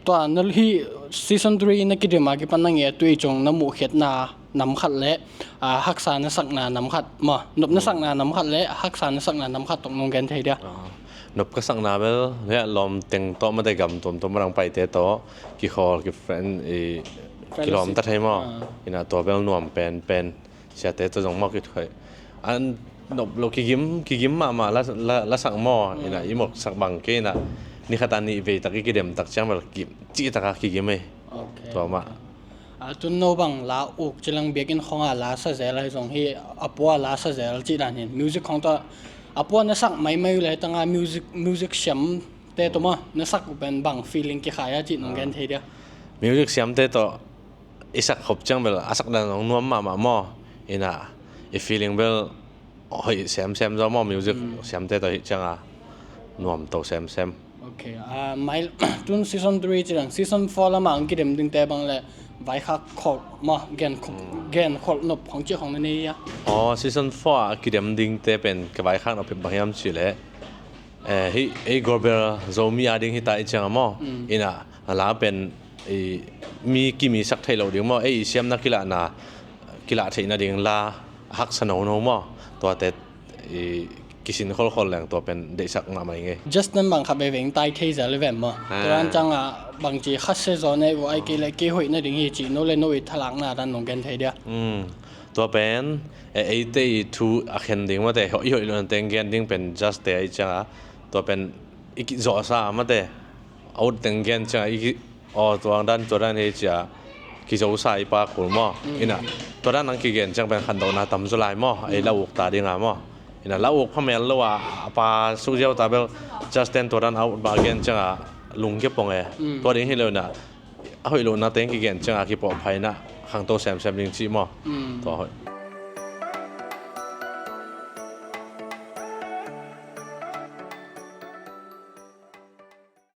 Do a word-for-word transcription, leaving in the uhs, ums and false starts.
Tua na hi season three na kidim a kipan na nge tui cung na muh khiatna nam khat le, ah, haksa na sakna nam khat maw, nop na sakna nam khat le haksa na sakna nam khat tawh nong gen thei dia? Ah, nop ka sakna bel, hia lawm teng tawh mate gam tuamtuam a dang paite tawh kikhawl, kifriend, i, kilawm ta thei maw. Ah. Ina tua bel nuam penpen. Siate tawh zong maw kithuai. An nop lo kigim, kigim mahmah la, la, la sak maw. Mm. Ina i mawk sak bang kei ina. Ni khat a nih vei tak i kidem tak ciang bel kim cih taka kigim ei. Ok. Tua mah. A tun no bang la uk cilang biakinn khong a la sa zel ahi zong hi a pua la sa zel cih dan hin. Music khong tawh a pua na sak maimai uh le tanga music, music siamte tawh maw. Na sak uh pen bang feeling kikhai a cih nong gen thei dia? Music siamte tawh i sak khop ciang bel a sak dan hong nuam mahmah maw. Ina i feeling bel hoih semsem zaw maw, music siamte tawh hih cianga nuam to semsem. Ok, ah, mai tun season three cidang season four lama ang kidem dingte bang le vaikhak kholh maw, gen kholh, gen kholh nop khong cih khong na nei a? Aw, season four a kidem dingte pen ka vaikhak nop bang hiam cih leh, eh, hih ei Gorbel Zomi a ding hita i cianga maw. Mm. Ina a la pen i mi kimi sak theih loh ding maw, ei i siamna kilahna kilah theih nading la haksa nono maw. Tuate i kisin kholkhol leng tua pen deihsak mahmah i ngei. Just nan bang khat veivei in tai thei zel i vem maw. Ah. Tua dan cianga bangci khasia zaw nei uh ai kei le kei hoih nading hi cih no le no i thalakna dan nong gen thei dia? Mm. Tua pen e, eite i thu a khen ding mate, i hoih loh na teng gen ding pen just te i cianga tua pen i kizawhsa mate, a ut teng gen cianga i ki, aw, tua dan, tua dan hi cia kizosa i pa kul maw. Mm. Ina tua dan ang kigen ciang pen khandohna tam zaw lai maw, ei la uk ta dinga maw. Ina la uk phamel lo a, a pa suk ziau ta bel just ten tua dan a ut ba gen cianga lungkia pong e. Mm. Tua ding hi lo ina a hoih lohna teng kigen cianga kipawh phaina khangto semsem ding cih maw. Mm. Tua hoih.